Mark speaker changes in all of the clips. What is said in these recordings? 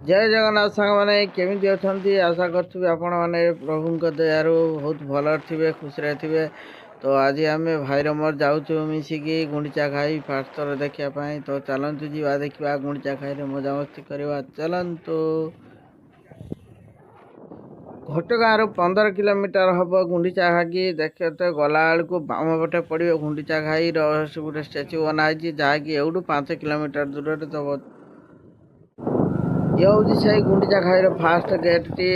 Speaker 1: ଜୟ ଜଗନ୍ନାଥ ସାଙ୍ଗମାନେ, କେମିତି ଅଛନ୍ତି? ଆଶା କରୁଥିବି ଆପଣମାନେ ପ୍ରଭୁଙ୍କ ଦୟାରୁ ବହୁତ ଭଲରେ ଥିବେ, ଖୁସିରେ ଥିବେ। ତ ଆଜି ଆମେ ଭାଇର ମୋର ଯାଉଛୁ ମିଶିକି ଗୁଣ୍ଡିଚା ଘାଇ ଫାଷ୍ଟ ଥର ଦେଖିବା ପାଇଁ। ତ ଚାଲନ୍ତୁ ଯିବା, ଦେଖିବା ଗୁଣ୍ଡିଚା ଘାଇରେ ମଜାମସ୍ତି କରିବା। ଚାଲନ୍ତୁ। ଘଟଗାଁରୁ 15 କିଲୋମିଟର ହେବ ଗୁଣ୍ଡିଚା ଘାଗି। ଦେଖତେ ଗଲାବେଳକୁ ବାମ ପଟେ ପଡ଼ିବ ଗୁଣ୍ଡିଚା ଘାଇର ଗୋଟେ ଷ୍ଟାଚ୍ୟୁ ବନା ହେଇଛି, ଯାହାକି ଏଇଠୁ 5 କିଲୋମିଟର ଦୂରରେ। ତ ଇଏ ହେଉଛି ସେଇ ଗୁଣ୍ଡିଚା ଘାଇର ଫାଷ୍ଟ ଗେଟ୍ଟି।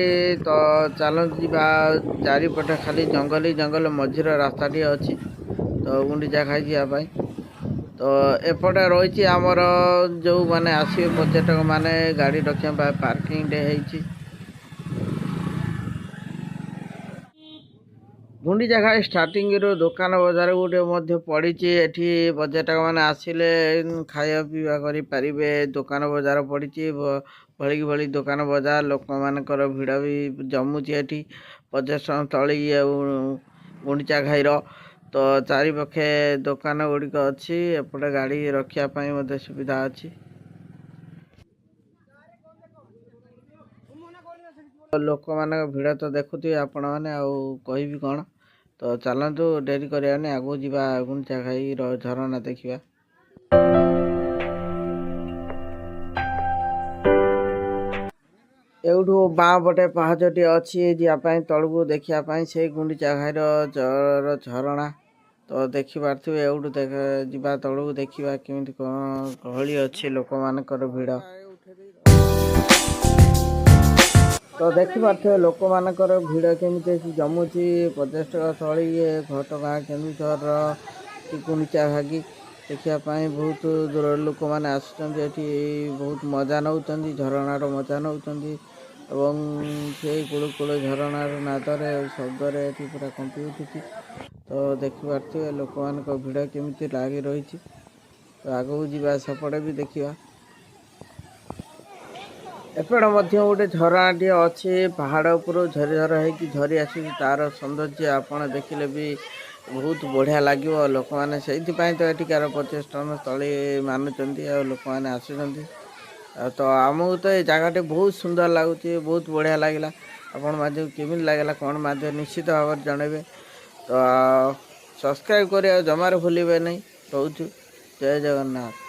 Speaker 1: ତ ଚାଲନ୍ତୁ ଯିବା। ଚାରିପଟେ ଖାଲି ଜଙ୍ଗଲି ଜଙ୍ଗଲ, ମଝିର ରାସ୍ତାଟି ଅଛି ତ ଗୁଣ୍ଡିଚା ଘାଇ ଯିବା ପାଇଁ। ତ ଏପଟେ ରହିଛି ଆମର ଯେଉଁମାନେ ଆସିବେ ପର୍ଯ୍ୟଟକମାନେ ଗାଡ଼ି ରଖିବା ପାଇଁ ପାର୍କିଂଟେ ହେଇଛି। ଗୁଣ୍ଡିଚା ଘାଇ ଷ୍ଟାର୍ଟିଂରୁ ଦୋକାନ ବଜାର ଗୋଟେ ମଧ୍ୟ ପଡ଼ିଛି। ଏଠି ପର୍ଯ୍ୟଟକମାନେ ଆସିଲେ ଖାଇବା ପିଇବା କରିପାରିବେ। ଦୋକାନ ବଜାର ପଡ଼ିଛି, ଭଳିକି ଭଳି ଦୋକାନ ବଜାର। ଲୋକମାନଙ୍କର ଭିଡ଼ ବି ଜମୁଛି ଏଠି ପର୍ଯ୍ୟଟନ ସ୍ଥଳୀ ଆଉ ଗୁଣ୍ଡିଚା ଘାଇର। ତ ଚାରିପାଖେ ଦୋକାନ ଗୁଡ଼ିକ ଅଛି। ଏପଟେ ଗାଡ଼ି ରଖିବା ପାଇଁ ମଧ୍ୟ ସୁବିଧା ଅଛି। ଲୋକମାନଙ୍କ ଭିଡ଼ ତ ଦେଖୁଥିବେ ଆପଣମାନେ, ଆଉ କହିବି କ'ଣ। ତ ଚାଲନ୍ତୁ, ଡେରି କରିବାନି, ଆଗକୁ ଯିବା, ଗୁଣ୍ଡିଚା ଘାଇର ଝରଣା ଦେଖିବା। ଏଇଠୁ ବାଁ ପଟେ ପାହାଚଟି ଅଛି ଯିବା ପାଇଁ ତଳକୁ, ଦେଖିବା ପାଇଁ ସେଇ ଗୁଣ୍ଡିଚା ଘାଇର ଝରଣା। ତ ଦେଖିପାରୁଥିବେ, ଏଇଠୁ ଯିବା ତଳକୁ, ଦେଖିବା କେମିତି କ'ଣ ଗହଳି ଅଛି, ଲୋକମାନଙ୍କର ଭିଡ଼। ତ ଦେଖିପାରୁଥିବେ ଲୋକମାନଙ୍କର ଭିଡ଼ କେମିତି ଏଠି ଜମୁଛି। ପର୍ଯ୍ୟଟକ ସ୍ଥଳୀ ଘଟଗାଁ କେନ୍ଦୁଝରର ଗୁଣ୍ଡିଚା ଘାଗି ଦେଖିବା ପାଇଁ ବହୁତ ଦୂରରୁ ଲୋକମାନେ ଆସୁଛନ୍ତି। ଏଠି ବହୁତ ମଜା ନେଉଛନ୍ତି, ଝରଣାର ମଜା ନେଉଛନ୍ତି ଏବଂ ସେଇ କୁଳୁ କୁଳୁ ଝରଣାର ନାଦରେ ଶବ୍ଦରେ ଏଠି ପୁରା କମ୍ପି ଉଠୁଛି। ତ ଦେଖିପାରୁଥିବେ ଲୋକମାନଙ୍କ ଭିଡ଼ କେମିତି ଲାଗି ରହିଛି। ତ ଆଗକୁ ଯିବା, ସେପଟେ ବି ଦେଖିବା। ଏପଟେ ମଧ୍ୟ ଗୋଟେ ଝରଣାଟିଏ ଅଛି, ପାହାଡ଼ ଉପରୁ ଝରି ଝର ହେଇକି ଝରି ଆସୁଛି। ତାର ସୌନ୍ଦର୍ଯ୍ୟ ଆପଣ ଦେଖିଲେ ବି ବହୁତ ବଢ଼ିଆ ଲାଗିବ। ଲୋକମାନେ ସେଇଥିପାଇଁ ତ ଏଠିକାର ପର୍ଯ୍ୟଟନ ସ୍ଥଳୀ ମାନୁଛନ୍ତି ଆଉ ଲୋକମାନେ ଆସୁଛନ୍ତି। ଆଉ ତ ଆମକୁ ତ ଏ ଜାଗାଟି ବହୁତ ସୁନ୍ଦର ଲାଗୁଛି, ବହୁତ ବଢ଼ିଆ ଲାଗିଲା। ଆପଣ ମଧ୍ୟ କେମିତି ଲାଗିଲା କ'ଣ ମଧ୍ୟ ନିଶ୍ଚିତ ଭାବରେ ଜଣାଇବେ। ତ ସବସ୍କ୍ରାଇବ୍ କରିବା ଜମାରୁ ଭୁଲିବେ ନାହିଁ। ରହୁଛୁ, ଜୟ ଜଗନ୍ନାଥ।